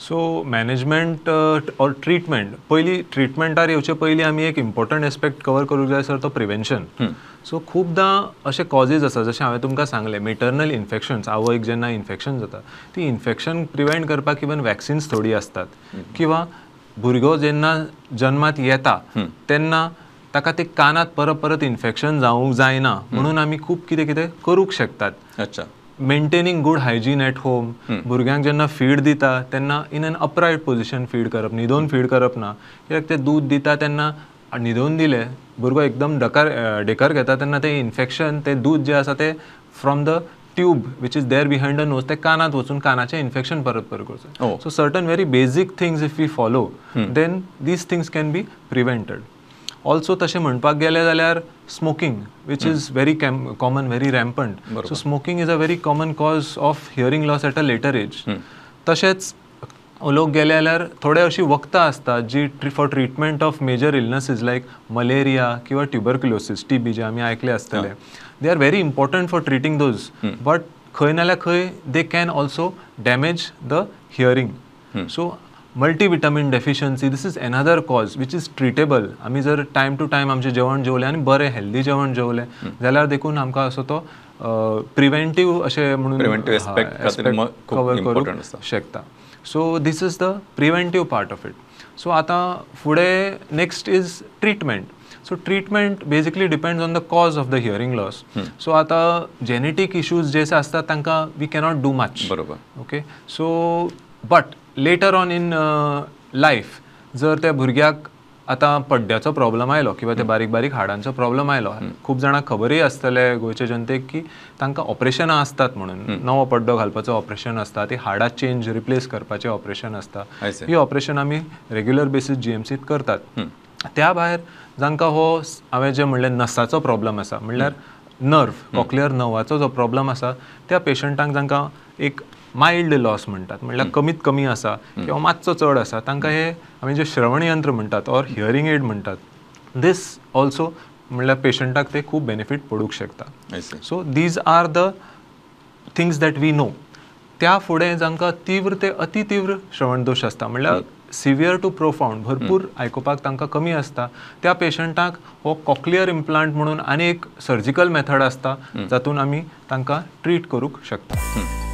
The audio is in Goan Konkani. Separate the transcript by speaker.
Speaker 1: सो मॅनेजमेंट ऑर ट्रिटमेंट, पयलीं ट्रिटमेंटार येवचे पयलीं आमी एक इम्पॉर्टंट एस्पेक्ट कवर करूंक जाय सर, तो प्रिवेन्शन. सो खुबदां अशे कॉजीज आसा, जशें हांवें तुमकां सांगलें, मेटर्नल इन्फेक्शन्स, आवयक जेन्ना इन्फेक्शन जाता ती इन्फेक्शन प्रिवेंट करपाक इवन वॅक्सिन्स थोडी आसतात, किंवा भुरगो जेन्ना जन्मात येता तेन्ना ताका ते कानात परत परत इन्फेक्शन जावंक जायना म्हणून आमी खूब कितें कितें करूंक शकतात.
Speaker 2: अच्छा.
Speaker 1: Maintaining good hygiene at home, भुरग्यांक जेन्ना फीड दिता तेन्ना in an upright position feed करप, न्हिदोवन फीड करप ना, कित्याक ते दूद दिता तेन्ना न्हिदोवन दिलें भुरगो एकदम डकार डेकर घेता तेन्ना तें इन्फेक्शन, तें दूद जें आसा तें from the tube which is there behind the nose तें कानात वचून कानाचें इन्फेक्शन परत परत करचें. So certain very basic things if we follow then these things can be prevented. Also तशें म्हणपाक गेलें जाल्यार smoking, which is very common, very rampant. So smoking is a very common cause of hearing loss at a later age. तशेंच उलोवंक गेलें जाल्यार थोडे अशीं वखदां आसतात जी for treatment of major illnesses like malaria किंवा ट्युबरक्युलोसीस, टीबी जे आमी आयकले आसतले, they are very important for treating those, but खंय नाल्यार खंय they can also damage the hearing. So multivitamin deficiency, this is another cause which is treatable. आमी जर टायम टू टायम आमचें जेवण जेवलें आनी बरें हेल्दी जेवण जेवलें जाल्यार देखून आमकां असो तो प्रिवेंटीव अशें म्हणून कवर करूंक शकता. So this is the preventive part of it. So आतां फुडें next is treatment. So treatment basically depends on the cause of the hearing loss. So आतां जेनेटीक इश्यूज जे आसतात तांकां we cannot do much.
Speaker 2: बरोबर.
Speaker 1: Okay, so but later on in life जर त्या भुरग्याक आतां पड्ड्याचो प्रॉब्लम आयलो किंवा ते बारीक बारीक हाडांचो प्रॉब्लम आयलो, खूब जाणांक खबरूय आसतले गोंयचे जनतेक की तांकां ऑपरेशनां आसतात म्हणून, नवो पड्डो घालपाचो ऑपरेशन आसता, ती हाडां चेंज रिप्लेस करपाचें ऑपरेशन आसता. ही ऑपरेशन आमी रेग्युलर बेसीस जीएमसीत करतात. त्या भायर जांकां हो हांवें जें म्हणलें नसाचो प्रॉब्लम आसा, म्हणल्यार नर्व, कॉक्लियर नर्वाचो जो प्रॉब्लम आसा, त्या पेशंटांक जांकां एक मायल्ड लॉस म्हणटात, म्हणल्यार कमीत कमी आसा किंवा मातसो चड आसा, तांकां हे आमी जे श्रवण यंत्र म्हणटात ऑर हियरींग एड म्हणटात, दीस ऑल्सो म्हणल्यार पेशंटाक ते खूब बेनिफीट पडूंक शकता. So these are the things that we know. त्या फुडें जांकां तीव्र ते अति तीव्र श्रवण दोश आसता, म्हणल्यार सिवियर टू प्रोफाउंड, भरपूर आयकुपाक तांकां कमी आसता, त्या पेशंटाक हो कॉक्लियर इम्प्लांट म्हणून आनी एक सर्जिकल मेथड आसता जातून आमी तांकां ट्रीट करूंक शकता.